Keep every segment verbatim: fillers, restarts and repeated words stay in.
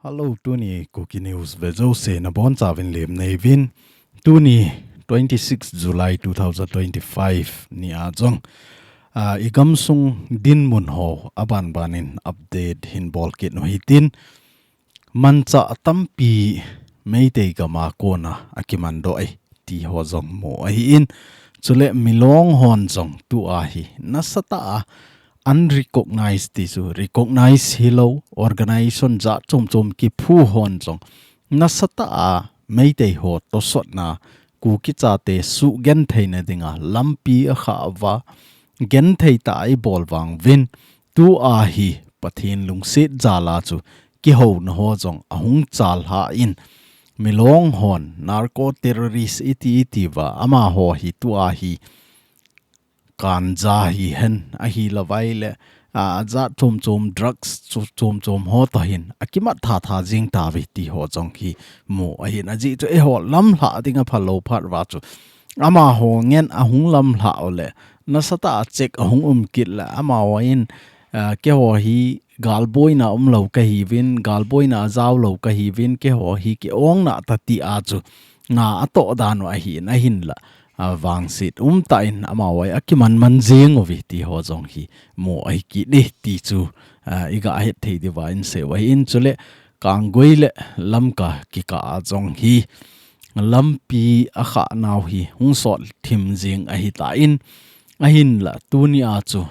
Hello, tuni Kuki News ve jouse nabonchauvin lemna neiyuvin. Tuni twenty-six July two thousand twenty-five nia jong, ah, igamsung dinmun ho abanbanin update hinbol kit u hitin. Manchah tampi Meitei gam a kona akimandoh e ti ho jong mu ahin. Chule milong hon jong tua hi nasatah a unrecognized ti chu recognize hilou, organization jat chom chom kiphu hon jong nasatah a Meitei ho tosotna Kuki chate sugenthei nadinga lampi akhah uva, genthei tah a ibol vanguvin, tua hi Pathen lungset jal a chu kihouna ho jong ahung chalhah in, milong hon narco terrorist iti iti uva, amaho hi tua hi ganja hihen ahilouvleh, ah, jat chom chom drugs chu chom chom ho toh hin akimat thatha jing tauve ti ho jong hi mu ahin. Ajeh chu eiho lamlhah dinga phalou phat uva chu amaho ngen ahung lamlhah uleh, nasatah a check ahung um kit leh, amaho in, ah, keiho hi galboina umlou kahiuvin, galboina ajaolou kahiuvin, keiho hi kiong nahtah ti a chu nga atoh dan u ahin, ahinla, ah, vangset umtah in amaho a akimanman jing uve ti ho jong hi mu ahi kit e ti chu, ah, iga hetthei diuva inseiu ahin. Chule Kanggui le Lamka kikah a jong hi lampi akhah nau hi hung sot thim jing ahitan, ahinla tuni a chu,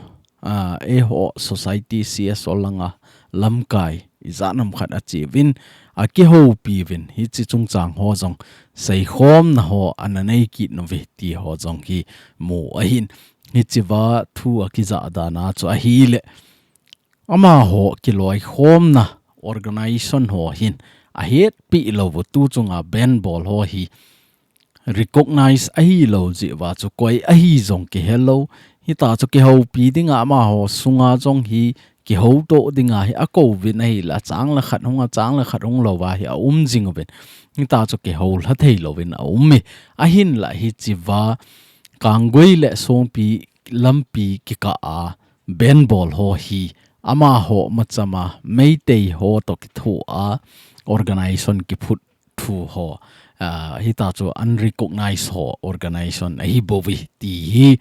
ah, eiho society C S O langa lamkai ijat ham khat acheuvin, akihoupiuvin, hiche chungchang ho jong seikhomna ho ana nei kit uve ti ho jong hi mu ahin. Hichea thu akijah dan a chu ahileh, amaho kiloikhomna organization ho hin ahetpi lou u, tu chunga ban bol ho hi recognize ahilou jeh uva chu koi ahi jong kihelou. Hitia chu kihoupi dinga amaho sunga jong hi kihoutoh dinga hi akouvin ahileh, achang le khat hung, achang le khat hung louva hi aum jing uvin. Hitia chu kihoulha theilouvin aum e. Ahinla hichea Kanggui le Songpi lampi kikah a ban bol ho hi amaho machama Meitei ho toh kitho a organization kiphut thu ho, ah, hitia chu unrecognized ho organization ahibouve ti hi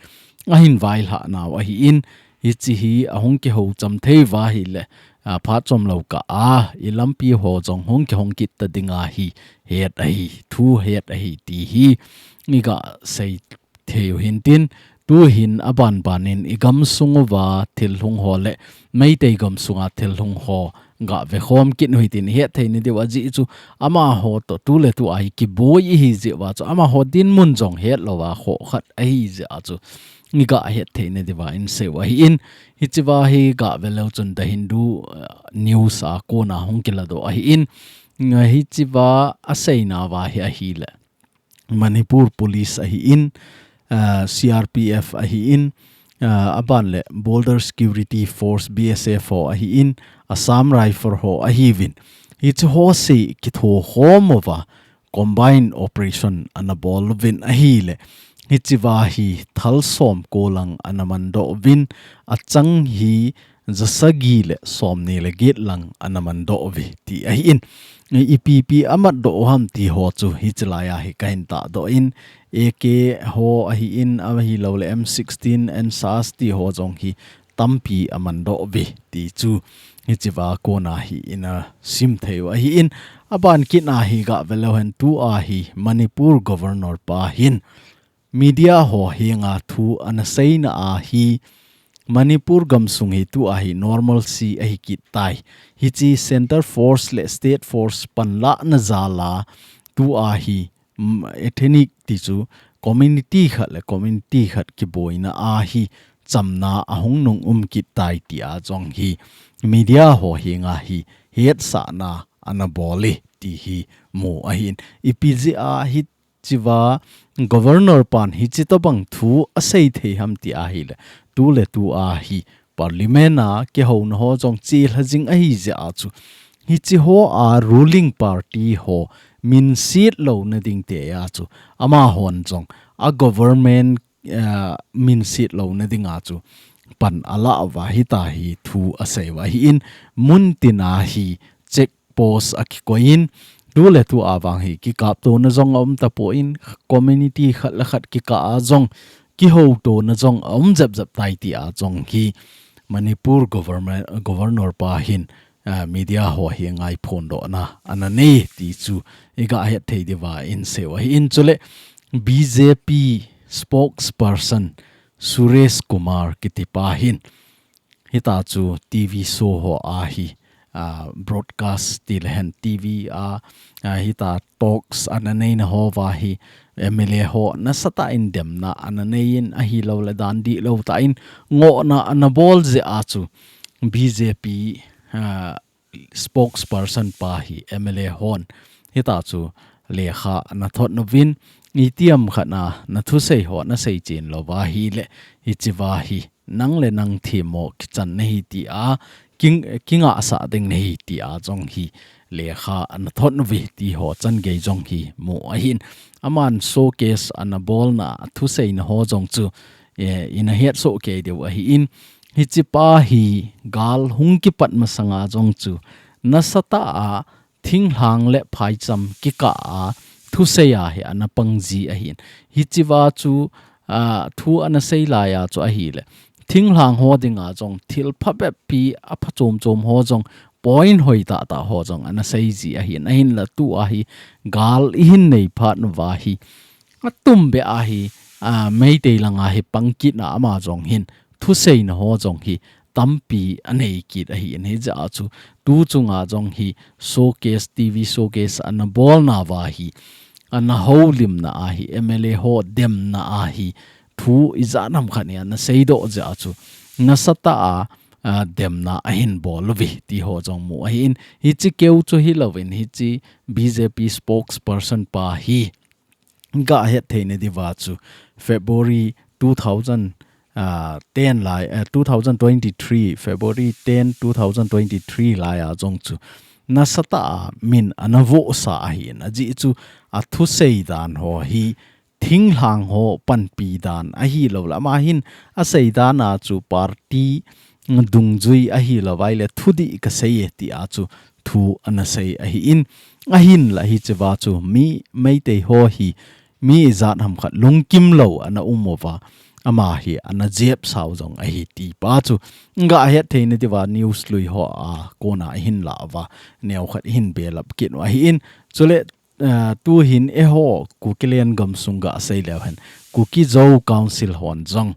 ahin vailhah nau ahin, hiche hi ahung kihoucham thei uva ahileh, ah, phat chomlou kah a ilampi ho jong hung kihong kit ta dinga hi het ahi, thu het ahi ti hi iga sei theiu hintin, tuhin abanbanin igamsung uva thil hung ho le Meitei gamsunga thil hung ho gave khom kit u hitin, ihet theina diu ajeh chu amaho toh tuletu a hi kiboi ihi jeh uva chu amaho dinmun jong hetlouva khoh khat ahi jeh a chu iga hetthei nadiuva inseiu ahin, hichea hi gave leu chun The Hindu, uh, News a kona hung kiladoh ahin, nga hichea aseinauva hi ahileh Manipur Police ahin, ah, C R P F ahin, ah, aban le Border Security Force, B S F ho ahin, Assam Rifle ho ahiuvin. Hiche ho sei kithokhom uva combined operation ana bol uvin ahileh, hichea hi thal som ko lang ana mandoh uvin, achang hi jasagi le somni le get lang ana mandoh uve ti ahin. Ipi ipi amatdoh u ham ti ho chu hiche laiya hi kahin tahdoh in, A K ho ahin, ahilouleh M sixteen, N SAS ti ho jong hi tampi amandoh uve ti chu hichea kona hi ina sim theiu ahin. Aban kit a hi gave leu hen, tua hi Manipur Governor pa hin media ho henga thu ana seina a hi Manipur gamsung hi tua hi normalcy ahi kit tai. Hiche Centre Force le State Force panlahna jal a tua hi, mm, ethnic ti chu community khat le community khat kiboina a hi chamna ahung nung um kit tai tia jong hi media ho henga hi hetsahna ana bol e ti hi mu ahin. Ipi jeh a hi chea Governor pan hiche tobang thu asei thei ham ti ahileh, tuletu a hi Parliament a kihouna ho jong chelha jing ahi jeh a chu, hiche ho a ruling party ho minset louna ding tia chu amahon jong a government, eh, minset louna dinga chu pan alah uva hitia hi thu aseiu ahin, muntina hi check post a kikoi in, tu le tu a vang hi kikaptona jong a um tapon, community khat le khat kikah a jong kihoutona jong a um jep jep tai ti a jong hi Manipur government, governor pa hin, ah, media ho hi ngaiphondohna ana nei ti chu i ga het thei diuva i sei u ahi in. Chule B J P spokesperson Suresh Kumar kiti pa hin hita chu T V show ho a hi, ah, broadcast ti le hen T V a, ah, hita talks ana neina ho va hi M L A ho nasatah in demna ana nei in ahilou le dan dihlou tah in ngohna ana bol jeh a chu B J P, ah, spokesperson pa hi M L A hon hita chu lekha ana thot nauvin, itiham khat na na thusei ho na seichen louva ahile hiche va hi nang le nang themmo kichan nahi ti a, king, kingahsah ding nahi ti a jong hi lekha ana thot nauve ti ho changei jong hi mu ahi in. Aman showcase ana bolna, thuseina ho jong chu, eh, i na het soh kei diu ahi in. Hiche pa hi gal hung kipat masanga jong chu nasatah a thinglhang le phaicham kikah a thusei a hi ana pang ji ahi in. Hiche va chu, ah, thu ana sei lai a chu ahile thinglhang ho dinga jong thil phabep pi a phachom chom ho jong point hoi tah tah ho jong ana sei ji ahi in. Ahinla tu a hi gal i hin nei phat nauva hi atum beh a hi, ah, Meitei langa hi pang kitna ama jong hin thuseina ho jong hi tampi anei kit ahi in. Hijeh a chu tu chunga jong hi showcase, T V showcase ana bolna va hi, ana houlimna a hi, M L A ho demna a hi, thu ijat ham khat hi ana seidoh jeh a chu nasatah a, ah, demna ahin bol uve ti ho jong mu ahi in. Hiche keu chu hilouvin hiche B J P spokesperson pa hi ga het theina diuva chu February two thousand, ah, ten lai, eh, two thousand twenty-three, February ten, two thousand twenty-three lai a jong chu nasatah a min ana vohsa ahi in. Ajeh chu athusei dan ho hi thinglhang ho panpi dan ahilou le ama hin asei dan a chu party dungjui ahilou vai le thudih ka sei e ti a chu thu ana sei ahi in. Ahinla hiche va chu mi Meitei ho hi mi ijat ham khat lungkim lou ana um uva, ama hi ana jep sau jong ahi ti pa chu ga het theina diuva news lui ho a kona ahin la uva, neo khat hin belap kit u ahi in. Chule, ah, tu hin eiho Kukiland gamsung ga sei leu hen, Kuki Zo Council hon jong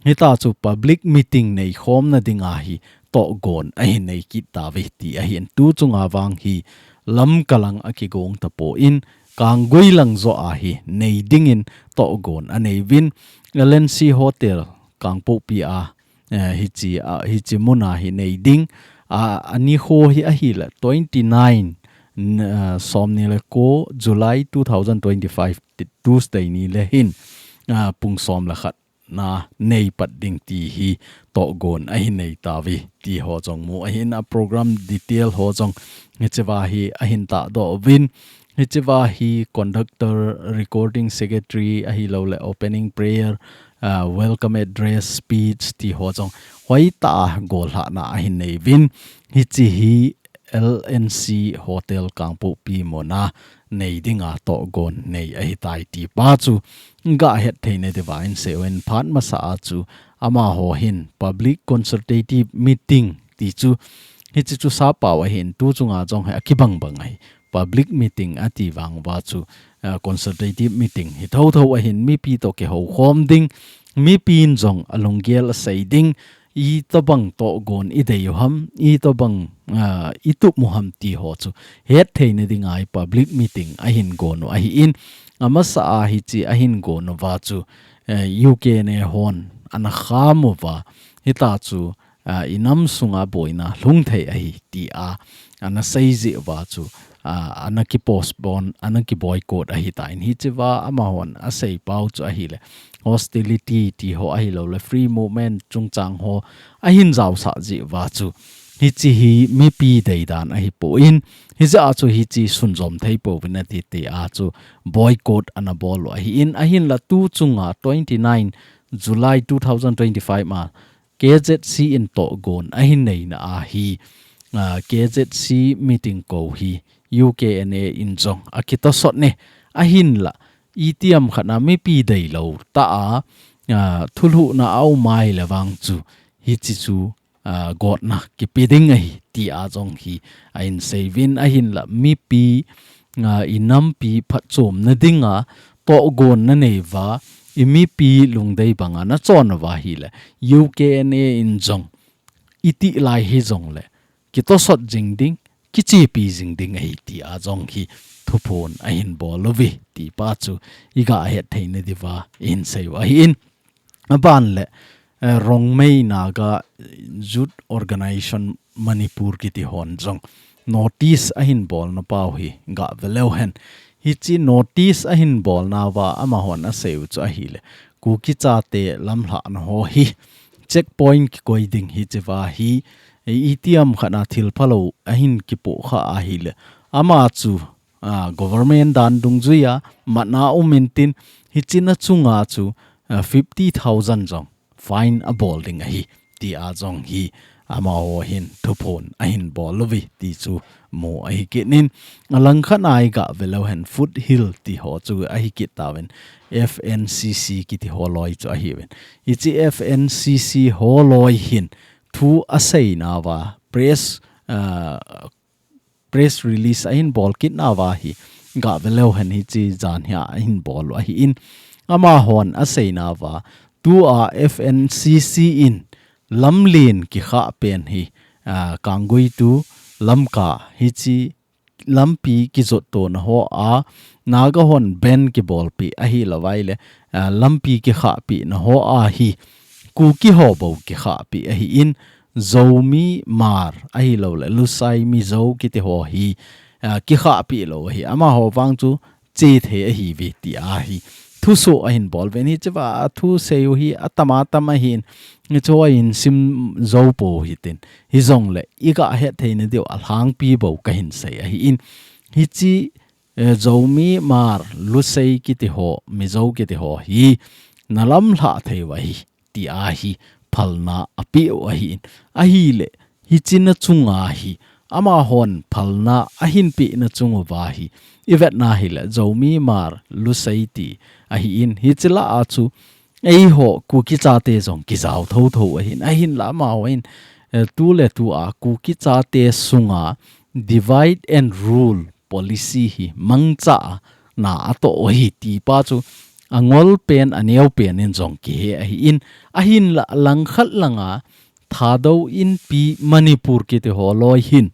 hita chu public meeting nei khomna dinga hi tohgon ahin nei kit tauve ti ahi in. Tu chunga vang hi Lamka lang a kigong tapon, Kanggui lang joh a hi nei dingin tohgon anei uvin, L N C Hotel Kangpokpi a, eh, hiche, ah, hiche mun a hi nei ding, ah, ani kho hi ahile twenty-nine, n-, ah, somni le ko July two thousand twenty-five ti-, Tuesday ni le hin, ah, pung som le khat na nei pat ding ti hi tohgon ahin nei tauve ti ho jong mu ahi in. A program detail ho jong hiche va hi ahin tahdoh uvin, hiche va hi conductor, recording secretary ahilou le opening prayer, ah, welcome address, speech ti ho jong hoitah a gollhahna ahin nei uvin. Hiche hi L N C Hotel Kangpokpi mun a nei dinga tohgon nei ahitai ti pa chu ga het theina diuva i sei uvin. Phat masa a chu amaho hin public consultative meeting ti chu, hiche chu sapau ahi in, tu chunga jong hi akibang bang ahi. Public meeting ati vang uva chu, ah, consultative meeting hi thotho ahi in, mipi toh kihoukhom ding, mipin jong alunggel asei ding, itobang tohgon i dei u ham, itobang, ah, i tup u ham ti ho chu het theina dinga hi public meeting ahin gon u ahi in. Amasa a hiche ahin gon uva chu, eh, U K N A hon ana kham uva, hita chu, ah, i nam sunga boina lhung thei ahi ti a ana sei jeh uva chu, ah, ana ki postpone, ana ki boycott ahitan. Hiche va amahon asei pau chu ahile hostility ti ho ahilou le free movement chungchang ho ahin jaosah jeh uva chu hiche hi mipi deidan ahipon, hijeh a chu hiche sunjom thei pouvin ati ti a chu boycott ana bol u ahi in. Ahinla tu chunga twenty-nine July two thousand twenty-five ma K Z C in tohgon ahin neina a hi, ah, K Z C meeting kou hi U K N A in jong akitosot ne. Ahinla, itiham khat na mipi deilou tah a, ah, thulhuhna a um ahile vang chu, hiche chu, ah, gotna kipe ding ahi, tia jong hi ahin seiyuvin, ahinla mipi, ah, inampi phatchomna dinga tohgonna neiuva, imipi lungdei banga nachon uva ahile, U K N A in jong itih lai hijongle, kitosot jing ding, kichepi jing ding ahi, tia jong hi thuphon ahin bol uve, ti pa chu iga het theina diuva ihin seiyu ahin. Aban le, eh, Rongmei Naga Youth Organization Manipur kiti hon jong notice ahin bolna pau hi gave leu hen. Hiche notice ahin bolnauva amahon aseiyu chu ahile, Kuki chate lamlhahna ho hi checkpoint kikoi ding hichea hi, itiham khat na thil phalou ahin kipoh kha ahile, ama chu, ah, government dan dungjuia matna um intin, hiche na chunga chu, ah, fifty thousand jong fine abol ding ahi, tia jong hi amaho hin thuphon ahin bol uve, ti chu mu ahi kit in. Alangkhat a iga ve leu hen, Foothill ti ho chu ahi kit tauvin, F N C C kiti ho loi chu ahiuvin. Hiche F N C C ho loi hin thu aseinauva, press, ah, press release ahin bol kitnauva hi, ga ve leu hen hiche jan hi ahin bol u ahin. Amahon aseinauva, tua F N C C in lamlen kikhah pen hi, ah, Kanggui to Lamka hiche lampi kijot tona hoa, Naga hon ban kibolpeh ahilou vaile, ah, lampi kikhahpeh na hoa hi, Kuki ho bou kikhahpeh ahin, Zomi, Hmar, ahilouleh Lusei, Mizo kiti ho hi, ah, kikhahpeh lou ahi. Amaho vang chu chethei ahiuve, tia hi thusoh ahin bol uvin, hichea thusei u hi atam atam ahin, hichu ahin sim jou pou hitin. Hijongle, iga hetthei nadiu alhangpi bou kahin sei ahin. Hiche, eh, Zomi, Hmar, Lusei kiti ho, Mizo kiti ho hi, nalamlhah thei u ahi, tia hi phalna apeh u ahin. Ahile, hiche na chunga hi, amahon phalna ahin peh na chung uva hi, ivet na hile, Zomi, Hmar, Lusei ti ahin, hiche lah a chu, eiho Kuki chate jong kijao thotho ahin, ahinla amahon, eh, tuletua Kuki chate sunga divide and rule policy hi mangcha na atoh u ahi, ti pa chu angol pen, aneo pen in jong kihe ahin, ahinla langkhat langa Thadou Inpi Manipur kiti ho loi hin,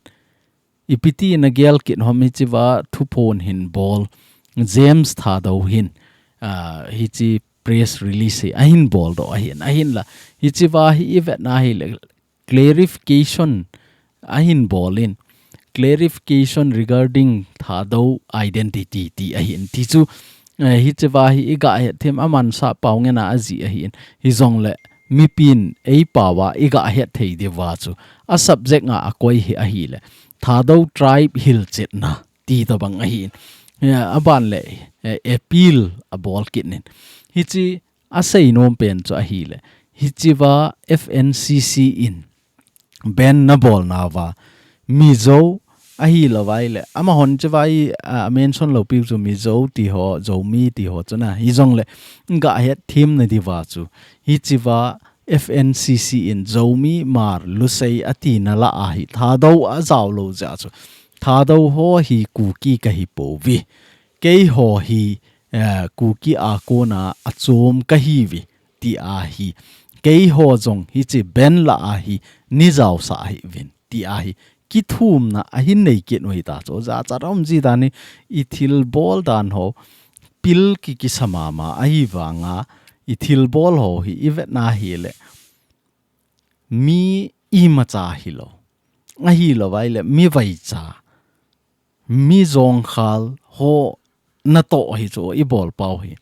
ipi ti nagel kit ham, hichea thuphon hin bol James Thadou hin, ah, hiche press release hi ahin boldoh ahin, ahinla, hichea hi ivet na hile, clarification ahin bol in, clarification regarding Thadou identity ti ahin, ti chu, eh, hichea hi iga hethem, amansah pao ngen a ajih ahin, hijongle mipin eipao a iga hetthei diuva chu, a subject a akoi hi ahile, Thadou tribe hilchetna ti tobang ahin. Ya, aban le, eh, appeal abol kit in. Hiche asei nom pen chu ahile, hichea F N C C in ban nabol nauva, Mizo ahilou vaile, amahon chea hi, ah, mention lou piu chu Mizo ti ho, Zomi ti ho chu na. Hijongle, ga hethem nadiuva chu, hichea F N C C in Zomi, Hmar, Lusei ati na lah a hi, Thadou ajao lou jeh a chu, Thadou ho hi Kuki kahi pouve. Keiho hi, eh, Kuki a kona achom kahiuve, tia hi, keiho jong hiche ban lah a hi, nei jaosah hih uvin, tia hi, kithumna ahin nei kit u hita chu, jachat um ji dan hi, i thilbol dan ho, pil kikisa mama ahi vanga, i thilbol ho hi, ivet na hile, mi imacha hilou, ahilou vaile, mi vaicha, mi jongkhal ho natoh hi chu ibol pau hi.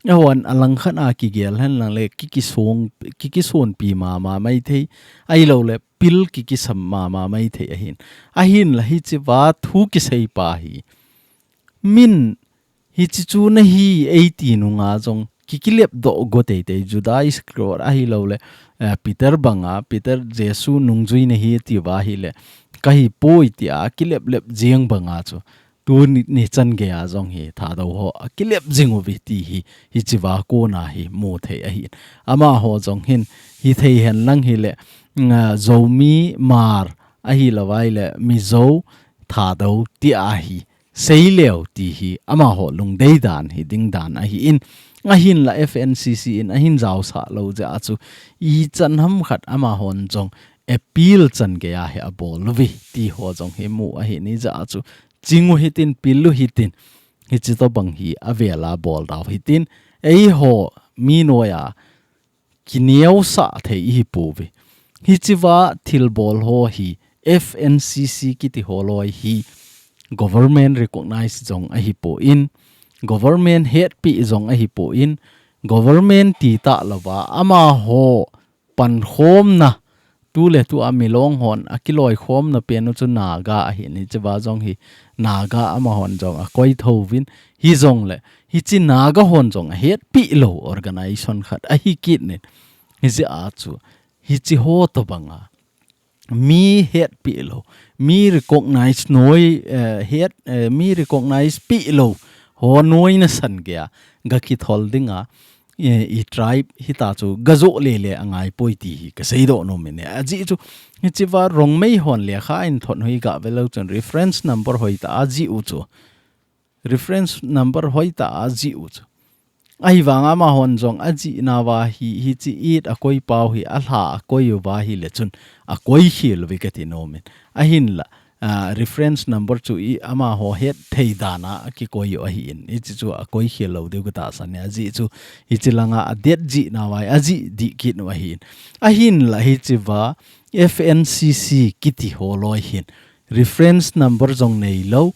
Ehon alangkhat a kigel hen lang le, kikisong, kikisonpi mama maithei, ahilouleh pil kikisa mama maithei ahin. Ahinla hichea thu kisei pa hi, min hiche chu nahi eiti nunga jong, kikilep doh go teitei, Judas Iscariot ahilouleh, eh, Peter banga, Peter Jesu nungjui nahi atiuva ahile, kahi poi tia kileplep jing banga chu tuni, nichan geiya jong hi Thadou ho akilep jing uve ti hi, hichea kona hi mu thei ahi. Amaho jong hin hithei henlang hile, nga, Zomi, Hmar, ahilouleh Mizo, Thadou tia hi seileu ti hi amaho lungdei dan hi ding dan ahin, ahinla F N C C in ahin jaosah lou jeh a chu ichan ham khat amahon jong appeal chan geiya hi abol uve ti ho jong hi mu ahin, hijeh a chu ching u hitin, pil u hitin, hichi tobang hi avela bol dau hitin, eiho mi noiya kineosah thei ihi pouve. Hichea thilbol ho hi F N C C kiti ho loi hi government recognize jong ahi pon, government hetpi jong ahi pon, government ti talouva amaho pankhomna, tuletua Milong hon akiloikhomna pen u chu Naga ahin, hichea jong hi Naga amahon jong akoi thouvin, hijongle hichi Naga hon jong ahetpi lou organization khat ahi kit in. Hijeh a chu hichi ho tobanga mi hetpi lou, mi recognize noi, eh, het, eh, mi recognize pi lou ho noina san geiya gakithol dinga, eh, i tribe hita chu gajo lele angai poi ti hi kaseidoh nom in e. Ajeh chu hichea Rongmei hon lekha ahin thot u hi gave leu chun reference number hoitah a jih u chu, reference number hoitah a jih u chu. Ahivanga amahon jong ajih nauva hi, hichi it akoi pau hi, alha akoi uva hile chun akoi khel uve kati nom in. Ahinla, ah, reference number chu i amaho hetthei dana akikoi u ahin, hichi chu akoi khel lou diu katahsan e. Ajeh chu hichi langa adet jih nauva ajih dih kit u ahin. Ahinla hichea F N C C kiti ho loi hin reference number jong neilou.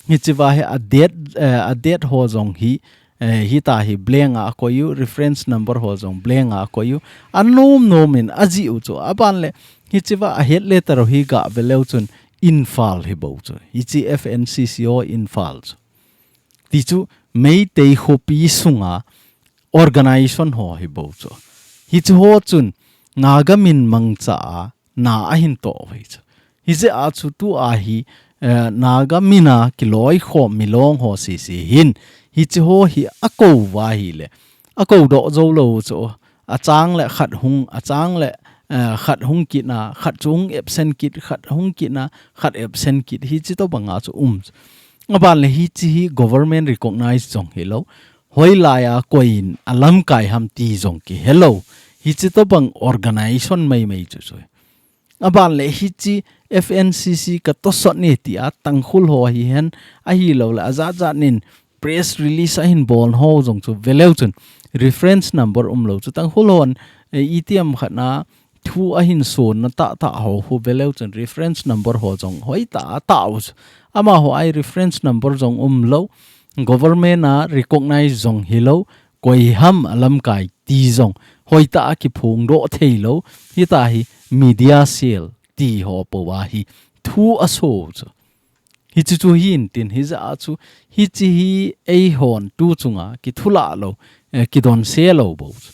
Hichea hi adet, eh, adet ho jong hi, eh, hita hi blank a akoi u, reference number ho jong blank a akoi u. Anom nom in ajih u chu. Aban le hichea ahead letter u hi gave leu chun Imphal hi bou chu. Hichi F N C C ho Imphal chu. Ti chu Meitei khopi sunga organization ho hi bou chu. Hichi ho chun Naga min mangcha a na ahin toh u hi chu. Hijeh a chu tua hi, eh, Naga mina kiloikhom Milong ho sese hin hichi ho hi akou uva hile, akou doh jou lou chu. Achang le khat hung, achang le, eh, khat hung kit na, khat chu hung absent kit, khat hung kit na, khat absent kit, hichi tobanga chu um. Aban le hichi hi government recognize jong hilou, hoilai a koiyin alamkai ham ti jong kihelou, hichi tobang organization maimai chu chu. Aban le hichi F N C C katosot e tia Tangkhul ho hihen, ahilouleh ajat jat in press release ahin bol ho jong chu veleu chun reference number umlou chu. Tangkhul hon, eh, itiham khat na thu ahin sonna tahtah ho khu veleu chun reference number ho jong hoitah a tah u chu. Amaho a hi reference number jong umlou, government a recognize jong hilou, koi ham alamkai ti jong hoitah a kiphongdoh theilou, hita hi media cell ti ho pou a hi thu aso u chu. Hichi chu hitin, hijeh a chu hichi hi eihon tu chunga kithulah lou, eh, kidonse lou bou chu.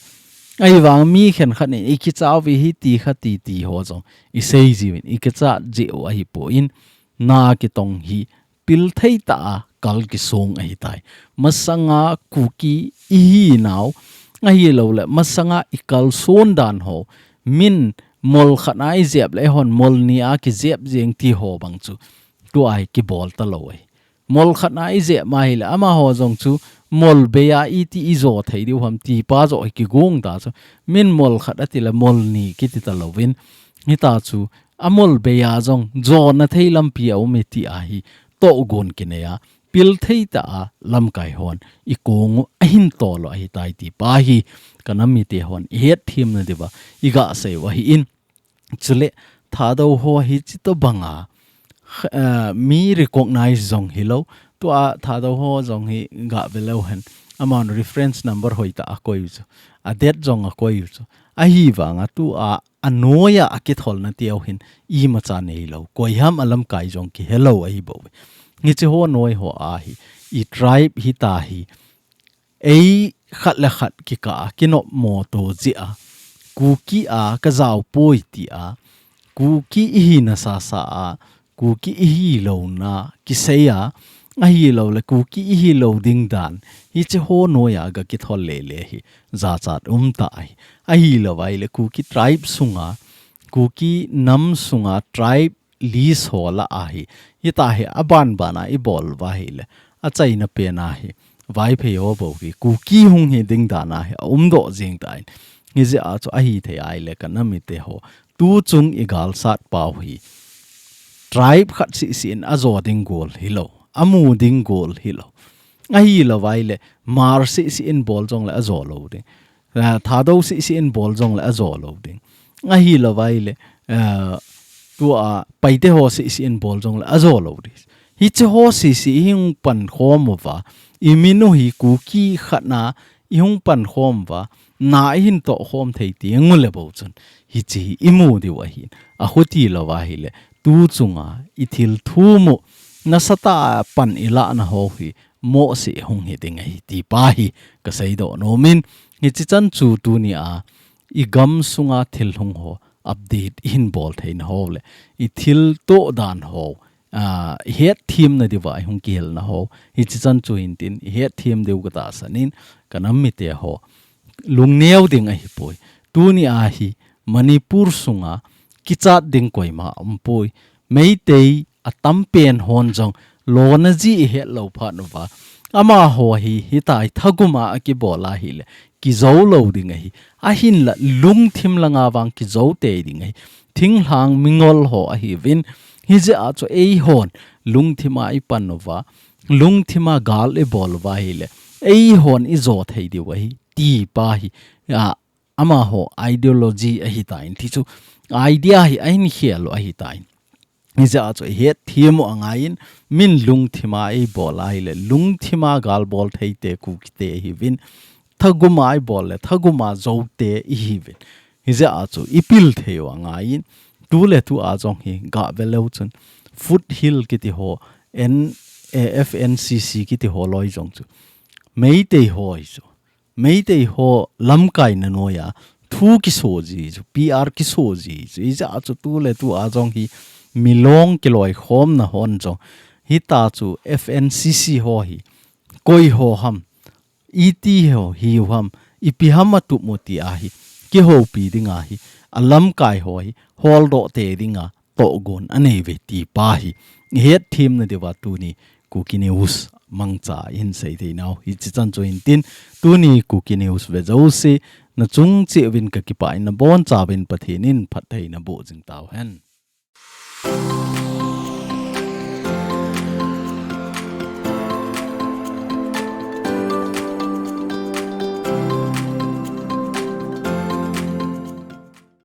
Ahivang mi khenkhat in ikicha uve hiti khati ti ho jong isei jiuvin, ikicha jeh u ahipon, na kitong hi pil thei tah a kal kisong ahitai. Masanga Kuki ihinau, ahilouleh masanga ikalson dan ho, min mol khat a ijep le eihon mol ni a kijep jeng ti ho bang chu tua hi kibol talou ahi. Mol khat a ijep ma hile amaho jong chu mol bei a iti ijo thei diu ham ti pa joh hi kigong ta chu. Min mol khat ati le mol ni kiti talouvin, hita chu amol bei a jong jona thei lampi aum e ti a hi tohgon kinei a, pil thei tah a lamkai hon ikong u ahin tol u ahitai ti pa hi kanam mite hon ihet themna diuva iga sei u ahin. Chule Thadou ho hichi tobanga, kh-, eh, mi recognize jong hilou, tua Thadou ho jong hi ga veleu hen, aman reference number hoitah a akoi u chu, a date jong akoi u chu. Ahivanga tua anoiya akitholna teu hin imacha neilou, koiham alamkai jong kihelou ahibouve. Hichi ho noi ho a hi, i tribe hita hi, ei khat le khat kikah a kinopmo to jeh a, Kuki a kajao poi tia, Kuki ihina sasa a, Kuki ihi louna kisei a, ahilou le Kuki ihi lou ding dan, hiche ho noiya ga kithol lele hi jachat um tah ahi. Ahilou vai le Kuki tribe sunga, Kuki nam sunga tribe list ho lah ahi. Hita hi aban bana ibol uva ahile, achaina pen ahi. Vaiphei ho bou hi Kuki hung hi ding dan ahi, aumdoh jing tan. Hijeh a chu ahithei ahile ka nam mite ho, tuchung igalsat pau hi tribe khat sisi in ajo ding gol hilou, amu ding gol hilou. Ahilou vai le Hmar sisi in bol jongle ajo lou ding. Ah, Thadou sisi in bol jongle ajo lou ding. Ahilou vai le, ah, tua Paite ho sisi in bol jongle ajo lou ding. Hiche ho sisi ihung pankhom uva, imin u hi Kuki khat na ihung pankhom uva, na ihin tohkhom thei teng ule bou chun, hiche hi imu diu ahin. Achuti lou va ahile, tuchunga ithil thum u nasatah a pan ilahna ho hi mohseh hung hi ding ahi ti pa hi kaseidoh nomin, hiche chan chu tunia igam sunga thil hung ho update ihin bol theina ho le, ithil toh dan ho, ah, ihet themna diuva ihung kihilna ho, hiche chan chu hintin, ihet them diu katahsan in, ka nam mite ho lungneo ding ahipoi. Tunia hi Manipur sunga kichat ding koima umpoi. Meitei atampen hon jong lona ji ihet lou phat uva, amaho hi hitia thaguma akibol ahile, kijou lou ding ahi. Ahinla lungthim langa vang kijou tei ding ahi. Thinglhang mingol ho ahiuvin, hijeh a chu eihon lungthima ipan uva, lungthima gal ibol uva ahile, eihon ijo thei diu ahi ti pa hi, a, amaho ideology ahitan, ti chu idea hi ahin khel u ahitan. Hijeh a chu ihet them u angaiyin, min lungthima ibol ahile, lungthima gal bol thei te Kuki te ihiuvin, thaguma ibol le thaguma jou te ihiuvin. Hijeh a chu ipil thei u angaiyin, tuletua jong hi gave leu chun, Foothill kiti ho, N, eh, F N C C kiti ho loi jong chu Meitei ho hi chu, Meitei ho lamkaina noiya thu kiso ji chu, P R kiso ji chu, hijeh a chu tuletua jong hi milong kiloikhomna hon jong, hita chu F N C C ho hi koi ho ham, iti ho hiu ham, ipi ham atup u ti ahi, kihoupi ding ahi, alamkai ho hi holdoh tei dinga tohgon anei uve ti pa hi ihet themna diuva tuni Kuki News mangcha ihin sei thei nau hiche chan chu hintin, tuni Kuki News ve jouse nachung cheh uvin kakipah in, nabonchauvin Pathen in phatthei naboh jing tauhen.